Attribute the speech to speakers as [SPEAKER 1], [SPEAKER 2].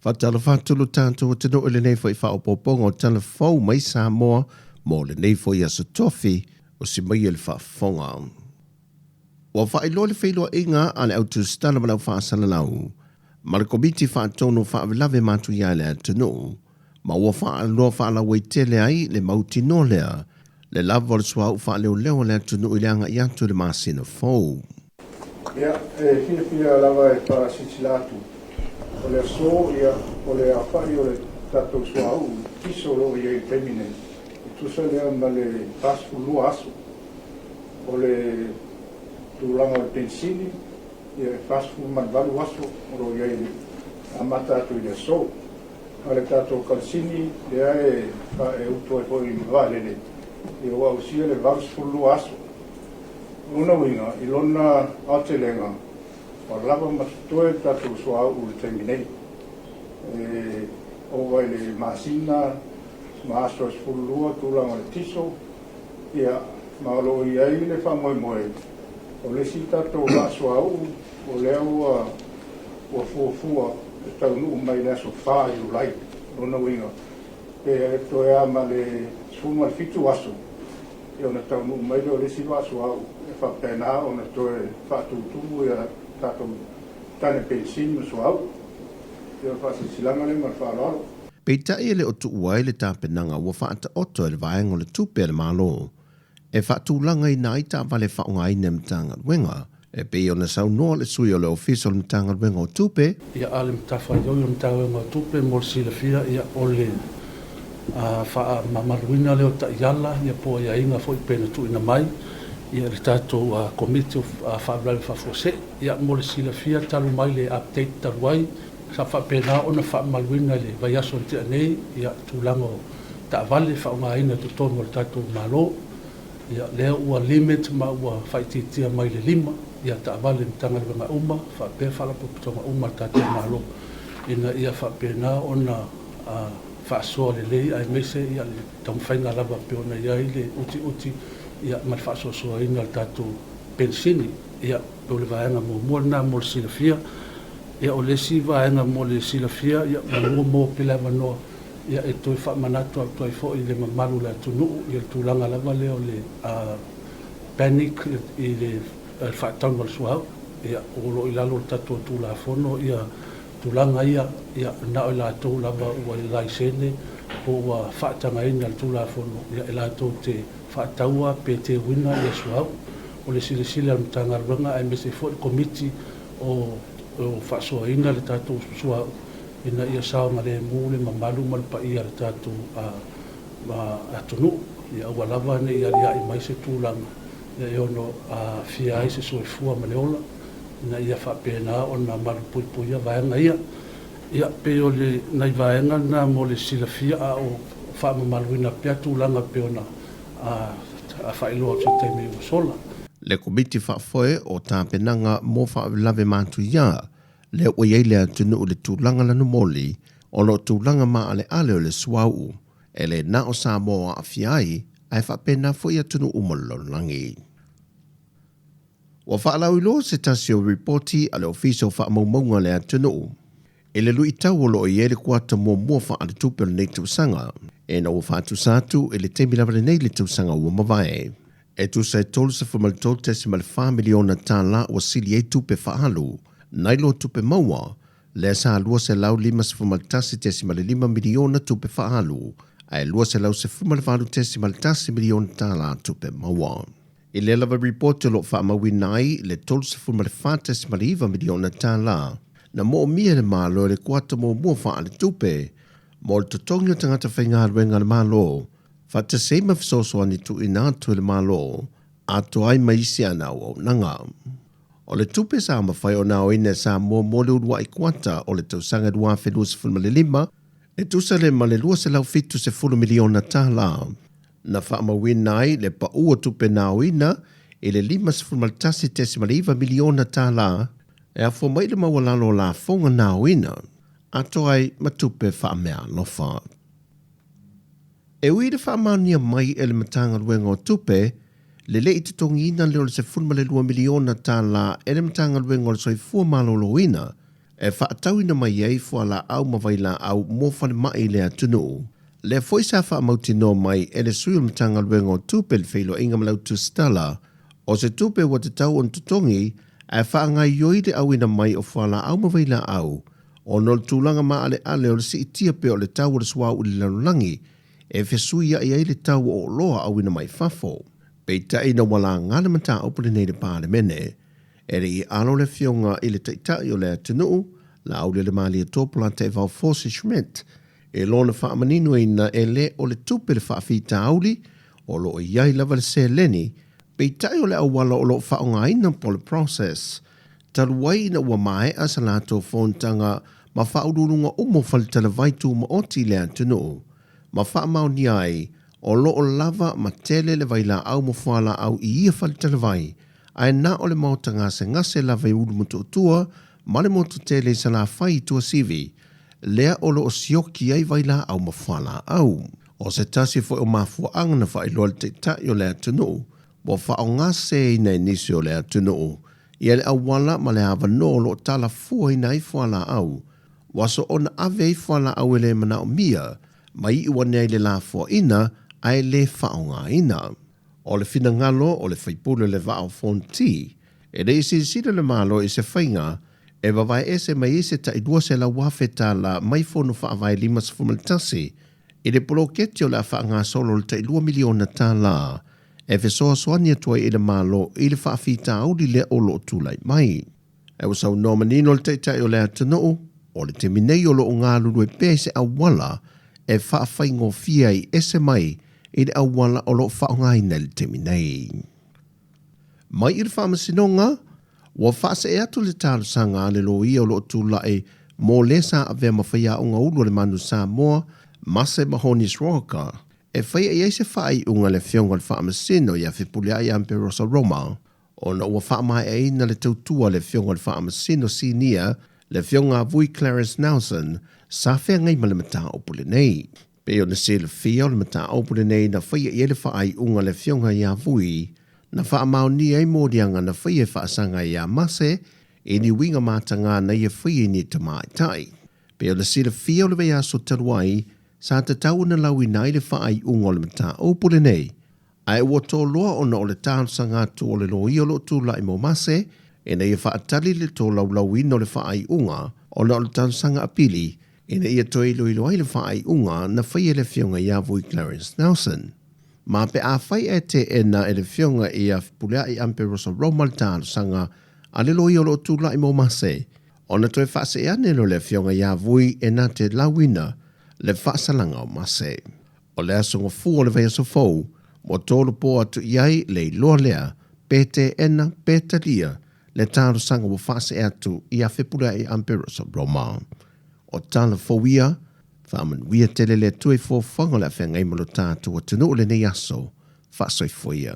[SPEAKER 1] Faatalofa atu lo tatou atunuu i lenei foi faaopoopoga o tala fou mai Samoa mo lenei foi aso Tofi o si mai e le faafofoga. Ua faailoa le feiloaiga a le Au Tusitala ma le Au Faasalalau ma le Komiti Faatonu o Faalavelave Matuia i le Atunuu ma ua faailoa faalauaitele ai le mautinoa lea le lava o le suauu faaleoleo a le atunuu i le agai atu i le masina fou.
[SPEAKER 2] Ia, e fiafia lava e faasilasila atu, o le aso, ia, o le aofai o le tatou suauu tiso o lo o i ai i le taimi nei, e tusa lea ma le 42 aso. O le tulaga o le penisini, ia, e 48 aso o lo o i ai e amata atu i le aso. A o le tatou kalasini lea e utu ai foi i le vaalele, ia, ua ausia le 82 aso. O lona uiga, i lona aotelega, ua lava ma totoe le tatou suauu i le taimi nei. E ova i le masina ma aso e 12 tulaga o le tiso, ia, ma o lo o i ai le faamoemoe o le isi tatou vaa suauu o lea ua ua fuafua e taunuu mai i le aso 4 Iulai. O lona uiga, pe toe a ma le 17 aso, ia ona taunuu mai lea o le isi vaa suauu e faapena ona toe faatutumu ia tatou tane penisini ma suauu. Ia o le faasilasilaga lea ma le faaaloalo.
[SPEAKER 1] Peitai e le o tuua ai le tapenaga ua faataoto e le Vaega o le Tupe a le Malo e faatulagaina ai taavale faaaogaina e Matagaluega, e pei ona saunoa le sui o le Ofisa o le Matagaluega o Tupe.
[SPEAKER 3] Ia, a o le matafaioi o le Matagaluega o Tupe mo le silafia, ia, o le faamamaluina lea o taiala, ia, po o aiaiga foi pei ona tuuina mai, ia, le tatou Komiti o Faalavelave Faafuasei. Ia, mo le silafia talu mai le update talu ai, sa faapena ona faamamaluina i le vaiaso na tea nei, ia, tulaga o taavale faaaogaina i totonu o le tatou Malo. Ia, lea ua limit ma ua faaitiitia mai le 5 ia taavale i Matagaluega uma faapea Faalapotopotoga uma a le tatou Malo ina ia faapena ona faasoa lelei aemaise ia le taumafaiga lava pei ona i ai le utiuti ia ma le faasoasoaina o le tatou penisini. Ia, o le vaega muamua lena mo le silafia. Ia, o le isi vaega mo le silafia, ia, maua maua pea le avanoa Ia, e toe faamanatu atu ai foi i le mamalu o le atunuu le tulaga lava lea o le panic i le faatauga o le suauu. Ia, o lo o i lalo o le tatou Tulafono ia tulaga ia, ia na o i latou lava ua laisene po ua faatagaina e le Tulafono ia e latou te faataua pe teuina ia suauu. O le silasila a le Matagaluega aemaise foi le Komiti o faasoaina le tatou suauu, ina ia saogalemu le mamalu ma le paia o le tatou atunuu, ia aua lava ne i aliae mai se tulaga e ono aafia ai se soifua ma le ola, ina ia faapena ona malupuipuia vaega ia. Ia, pei o nai vaega na mo le silafia, a o faamamaluina pea tulaga pei ona faailoa atu i se taimi ua sola.
[SPEAKER 1] Le Komiti Faafoe o Tapenaga mo Faalavelave Matuia lea ua i ai le atunuu i le tulaga lanumoli ona o tulaga maaleale o le suauu e le na o Samoa aafia ai ae faapena foi atunuu uma o le lalolagi. Ua faalauiloa se tasi o ripoti a le Ofisa o Faamaumauga a le Atunuu i le luitau o lo o i ai le kuata muamua faaletupe o lenei tausaga, ina ua faatusa atu i le taimi lava lenei le tausaga ua mavae. E tusa e $33.4 miliona tala ua sili ai tupe faaalu nai lo tupe maua, lea sa $251.5 miliona tupe faaalu ae $218.1 miliona tala tupe maua. I lea lava ripoti o lo o faamauina ai le $34.9 miliona tala na moomia e le Malo i le kuata muamua faaletupe mo le totogi o tagata faigaluega a le Malo, faatasi ai ma fesoasoani tuuina atu e le Malo atoa ai ma isi ana auaunaga. O le tupe sa mafai ona aoina e Samoa mo le uluai kuata o le tausaga 2025 e tusa lea ma le $270 miliona tala. Na faamauina ai le pau o tupe na aoina i le $51.9 miliona tala e afua mai i le maualalo o lafoga na aoina atoa ai ma tupe faameaalofa. E ui i le faamaonia mai e le Matagaluega o Tupe le le i totogiina lea o le $12 miliona tala e le Matagaluega o le Soifua Maloloina, e faatauina mai ai fualaau ma vailaau mo falemai i le atunuu. Lea foi sa faamautinoa mai e le sui o le Matagaluega o Tupe le Feiloaiga ma le Au Tusitala, o se tupe ua tatau ona totogi ae faagaoioi le auina mai o fualaau ma vailaau ona o le tulaga maaleale o le siitia pea o le tau o le suauu i le lalolagi e fesuiai ai le tau o oloa auina mai fafo. Peitai ina ua laga le mataupu lenei i le Palemene, e le i alo le Afioga i le Taitai o le atunuu, Laaulialemalietoa Polataivao Fosi Schmidt, e lona faamaninoina e le o le tupe le faafitauli, o lo o i ai lava le seleni, peitai o le auala o lo o faaaogaina po o le process. Talu ai ina ua maea sa latou fonotaga ma faauluuluga uma o faletalavai tumaoti i le atunuu, ma faamaonia ai o lo o lava ma tele le vailaau ma fualaau i ia faletalavai, ae na o le maota gasegase lava i Ulumotootua ma le motu tele i Salafai i Tuasivi, lea o lo o sioki ai vailaau ma fualaau. O se tasi foi o mafuaaga na faailoa le Taitai o le atunuu ua faaaogaseseina e nisi o le atunuu ia le auala ma le avanoa o lo o talafuaina ai fualaau, ua soona ave ai fualaau e le manaomia ma iu ane ai le lafoaiina ae le faaaogaina. O le finagalo o le faipule o le Vaa o Fonoti, e le i silasila le Malo i se faiga e vavae ese mai ai se tai $200,000 mai Fono Faavae 51 i le poloketi o le a faagasolo le tai $2 miliona e fesoasoani atu ai i le Malo i le faafitauli lea o lo o tulai mai. Ae ua saunoa manino le Taitai o le atunuu, o le taimi nei o lo o galulue pea i se auala e faafaigofie ai ese mai i le auala o lo o faaaogaina i le taimi nei. Mai i le Faamasinoga, ua faasee atu le talosaga a le loia o lo o tulai mo le sa avea ma faiaoga ulu a le Manu Samoa, Mase Mahoni Sroka, e faia i ai se faaiuga a le Afioga i le Faamasino ia Fepuleai Amperosa Roma, ona ua faamaeaina le tautua a le Afioga i le Faamasino Sinia, le Afioga a Vui Clarence Nelson, sa feagai ma le mataupu lenei. Pei ona silafia, o le mataupu lenei na faia i ai le faaiuga a le Afioga ia Vui, na faamaonia ai moliaga na faia e faasaga ai ia Mase i ni uiga mataga na ia faia i ni tamaitai. Pei ona silafia o le vaiaso talu ai, sa tatau ona lauina ai le faaiuga o le mataupu lenei, ae ua toloa ona o le talosaga atu o le loia o lo o tulai mo Mase ina ia faatali le tolaulauina o le faaiuga ona o le talosaga apili ina ia toe iloilo ai le faaiuga na faia e le Afioga ia Vui Clarence Nelson. Ma pe afai ae teena e le Afioga ia Fepuleai Amperosa Roma le talosaga a le loia o lo o tulai mo Mase, ona toe faasee ane lea o le Afioga ia Vui e na te lauina le faasalaga o Mase. O le aso gafua o le vaiaso fou, ua tolopo atu i ai le iloa lea, pe teena, pe talia, le talosaga ua faasee atu ia Fepuleai Amperosa Roma. O tala fou ia, faamanuia tele le Atua i foafoaga o le a feagai ma lo tatou atunuu i lenei aso. Faasoifua ia.